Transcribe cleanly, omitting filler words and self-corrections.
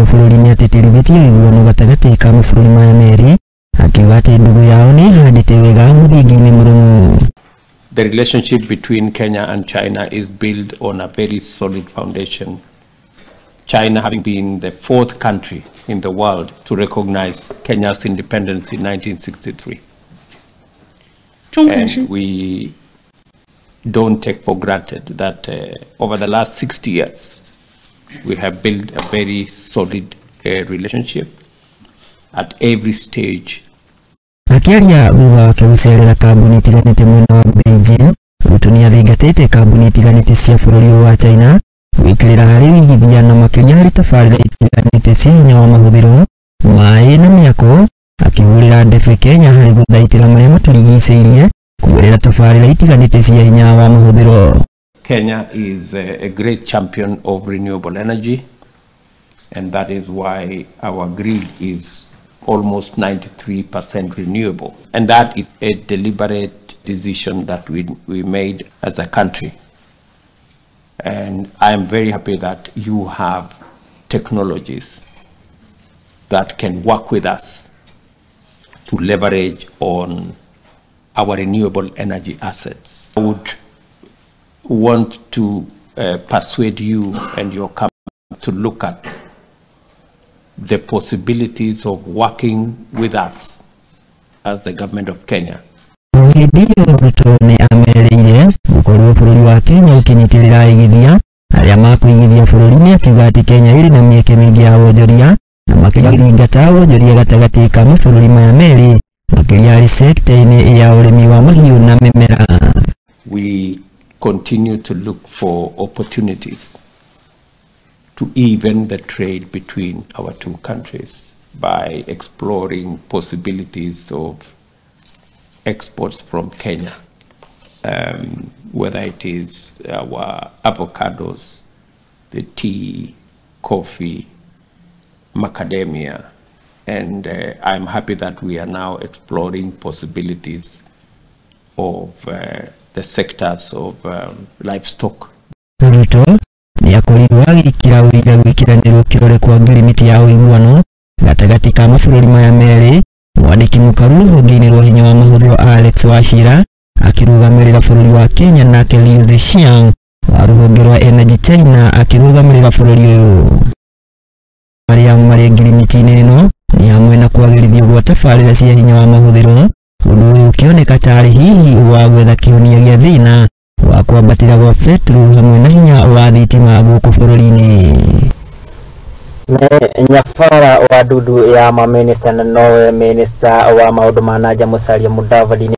Mabũrũri nĩ atĩtĩrithĩtie ũiguano gatagatĩ ka mabũrũri maya merĩ, akiuga atĩ ndũgũ yao nĩ ĩhandĩte wega mũthingi-inĩ mũrũmu. The relationship between Kenya and China is built on a very solid foundation. China having been the fourth country in the world to recognize Kenya's independence in 1963. And we don't take for granted that over the last 60 years, we have built a very solid relationship at every stage. Akiaria thutha wake gũcerera kambuni itiganĩte mwena wa Beijing, Ruto nĩ athingatĩte kambuni itiganĩte cia bũrũri wa China gwĩkĩrĩra harĩ wĩigithia na makĩria harĩ tabarĩra itiganĩte cia hinya wa mahũthĩro, maĩ na mĩako, akĩhũrĩra ndebe Kenya harĩ gũthaitĩra marĩa matũrigicĩirie kũgerera tabarĩra itiganĩte cia hinya wa mahũthĩro. Kenya is a great champion of renewable energy, and that is why our grid is almost 93% renewable. And that is a deliberate decision that we made as a country. And I am very happy that you have technologies that can work with us to leverage on our renewable energy assets. I would want to persuade you and your company to look at the possibilities of working with us as the government of Kenya. Hĩndĩ ĩyo Ruto nĩ amerĩire gũkorwo bũrũri wa Kenya ũkĩnyitĩrĩra aigithia arĩa makũigithia bũrũri-inĩ, akiuga atĩ Kenya ĩrĩ na mĩeke mĩingĩ ya wonjoria na makĩria gũthingata wonjoria gatagatĩ ka mabũrũri maya merĩ, makĩria harĩ sekta-inĩ ya ũrĩmi wa mahiũ na mĩmera. We continue to look for opportunities to even the trade between our two countries by exploring possibilities of exports from Kenya, whether it is our avocados, the tea, coffee, macadamia, and I'm happy that we are now exploring possibilities of the sectors of livestock. Ruto nĩ akorirwo agĩkĩra ũira gwĩkĩranĩrwo kĩrore kwa ngirimiti ya ũiguano gatagatĩ ka mabũrũri maya merĩ. Mwandĩki mũkaru rũhonge-inĩ rwa hinya wa mahũthĩro Alex Wachira akĩrũgamĩrĩra bũrũri wa Kenya, nake Liu Zhexiang wa rũhonge rwa Energy China akĩrũgamĩrĩra bũrũri ũyũ. Marĩa marĩ ngirimiti-inĩ ĩno nĩ hamwe na kwagĩrithio gwa tabarĩra cia hinya wa mahũthĩro, ũndũ ũyũ ũkĩoneka tarĩ hihi wa gwetha kĩhonia gĩa thĩna wa kwambatĩra gwa betũrũ hamwe na hinya wa thitima gũkũ bũrũri-inĩ. Nĩ Nyabara wa ndundu ya maminista na nowe minista wa maũndũ ma nanja Musalia Mudavadi.